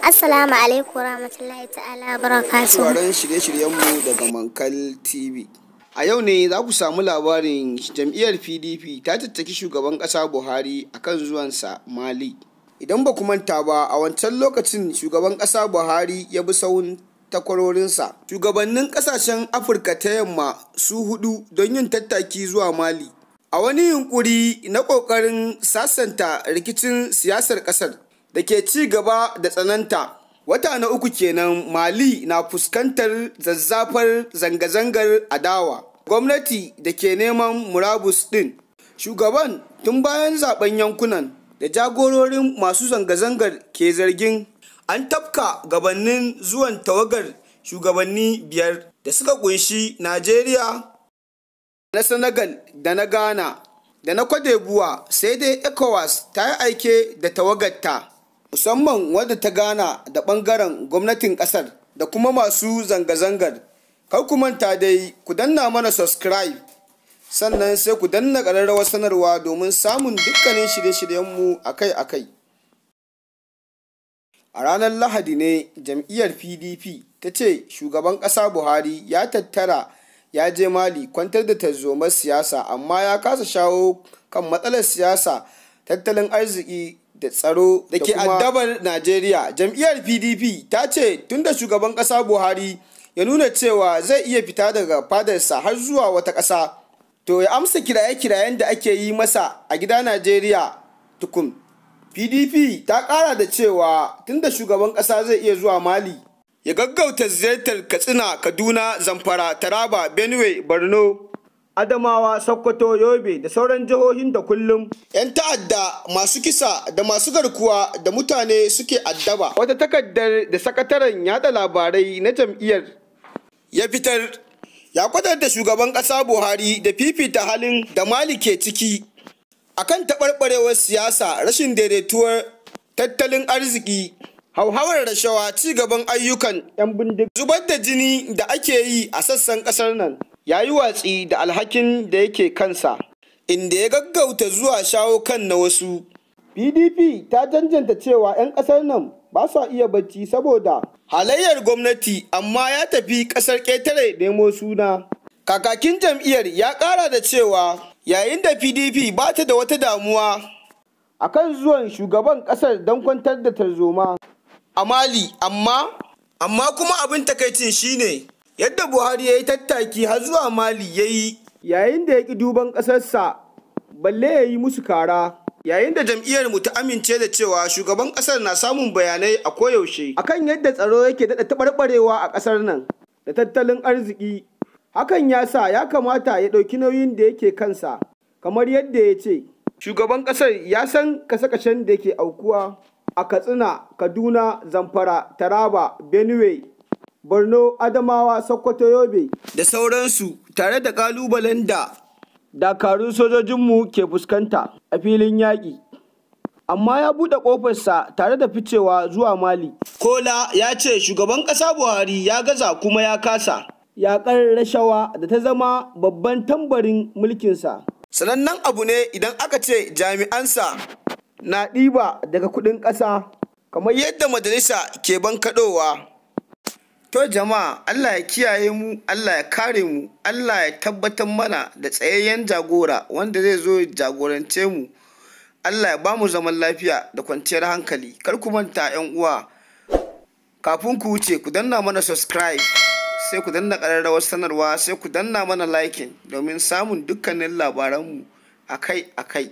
Assalamu alaikum warahmatullahi ta'ala barakatuhu. Sauraron shirye-shiryenmu daga Mankal TV. A yau ne za ku samu labarin jam'iyyar PDP ta tattaki shugaban ƙasa Buhari akan zuwansa Mali. Idan ba ku manta ba, a wancan lokacin shugaban ƙasa Buhari ya bi sahun takwarorinsa. Shugabannin ƙasashen Afirka ta Yamma su hudu don yin tattaki zuwa Mali. A wani yunƙuri na ƙoƙarin sasanta rikicin siyasar ƙasar da ke ci gaba da tsananta. Wata na uku kenan Mali na fuskantar zazzafar zanga-zangar adawa. Gwamnati da ke neman murabus ɗin. Shugaban tun bayan zaben yankunan da jagororin masu zanga-zangar ke zargin an tafka gabanin zuwan tawagar shugabanni biyar da suka kunshi Najeriya, na Senegal da na Ghana da na Cote d'Ivoire, sai dai ECOWAS ta yi aike da tawagarta, musamman wadda ta gana da bangaren gwamnatin kasar da kuma masu zanga-zangar. Kar ku manta dai ku danna mana subscribe, sannan sai ku danna ƙararrawar sanarwa domin samun dukkanin shirye-shiryenmu akai-akai. A ranar Lahadi ne jam'iyyar PDP ta ce shugaban ƙasa Buhari ya tattara ya je Mali kwantar da tarzomar siyasa, amma ya kasa shawo kan matsalar siyasa, tattalin arziki da tsaro da ke addabar Najeriya. Jam'iyyar PDP ta ce tunda shugaban ƙasa Buhari ya nuna cewa zai iya fita daga fadarsa har zuwa wata ƙasa, to ya amsa kiraye-kirayen da ake yi masa a gida Najeriya tukun. PDP ta ƙara da cewa tunda shugaban ƙasa zai iya zuwa Mali, ya gaggauta ziyartar Katsina, Kaduna, Zamfara, Taraba, Benue, Borno, Adamawa, Sokoto, Yobe da sauran jihohin da kullum 'yan ta'adda masu kisa da masu garkuwa da mutane suke addaba. Wata takardar da sakataren yada labarai na jam'iyyar ya fitar ya kwatanta shugaban ƙasa Buhari da fifita halin da Mali ke ciki akan taɓarɓarewar siyasa, rashin daidaituwar tattalin arziki, hauhawar rashawa, ci gaban ayyukan 'yan bindiga, zubar da jini da ake yi a sassan ƙasar nan. Ya yi watsi da alhakin da yake kansa, inda ya gaggauta zuwa shawo kan na wasu. PDP ta janjanta cewa 'yan ƙasar nan ba sa iya bacci saboda halayyar gwamnati, amma ya tafi ƙasar ƙetare nemo suna. Kakakin jam'iyyar ya ƙara da cewa yayin da PDP ba ta da wata damuwa akan zuwan shugaban ƙasar don kwantar da tarzoma a Mali, amma kuma abin takaicin shine yadda Buhari ya yi tattaki har zuwa Mali ya yi yayin da ya ƙi duban ƙasarsa balle ya yi musu kara. Yayin da jam'iyyar mu ta amince da cewa shugaban ƙasar na samun bayanai a koyaushe akan yadda tsaro yake daɗa taɓarɓarewa a ƙasar nan da tattalin arziki, hakan ya sa ya kamata ya ɗauki nauyin da yake kansa, kamar yadda ya ce shugaban ƙasar ya san kashe-kashen da ke aukuwa a Katsina, Kaduna, Zamfara, Taraba, Benue, Borno, Adamawa, Sokoto, Yobe da sauransu, tare da ƙalubalen da dakarun sojojinmu ke fuskanta a filin yaƙi, amma ya buɗe ƙofarsa tare da ficewa zuwa Mali. Kola ya ce shugaban ƙasa Buhari ya gaza kuma ya kasa yaƙar rashawa da ta zama babban tambarin mulkinsa. Sanannen abu ne idan aka ce jami'ansa na ɗiba daga kuɗin ƙasa kamar yadda majalisa ke bankaɗowa. To jama'a, Allah ya kiyaye mu, Allah ya kare mu, Allah ya tabbatar mana da tsayayyen jagora wanda zai zo ya jagorance mu. Allah ya ba mu zaman lafiya da kwanciyar hankali. Kar ku manta, 'yan uwa, kafin ku wuce ku danna mana subscribe, sai ku danna ƙararrawar sanarwa, sai ku danna mana liking domin samun dukkanin labaranmu akai-akai.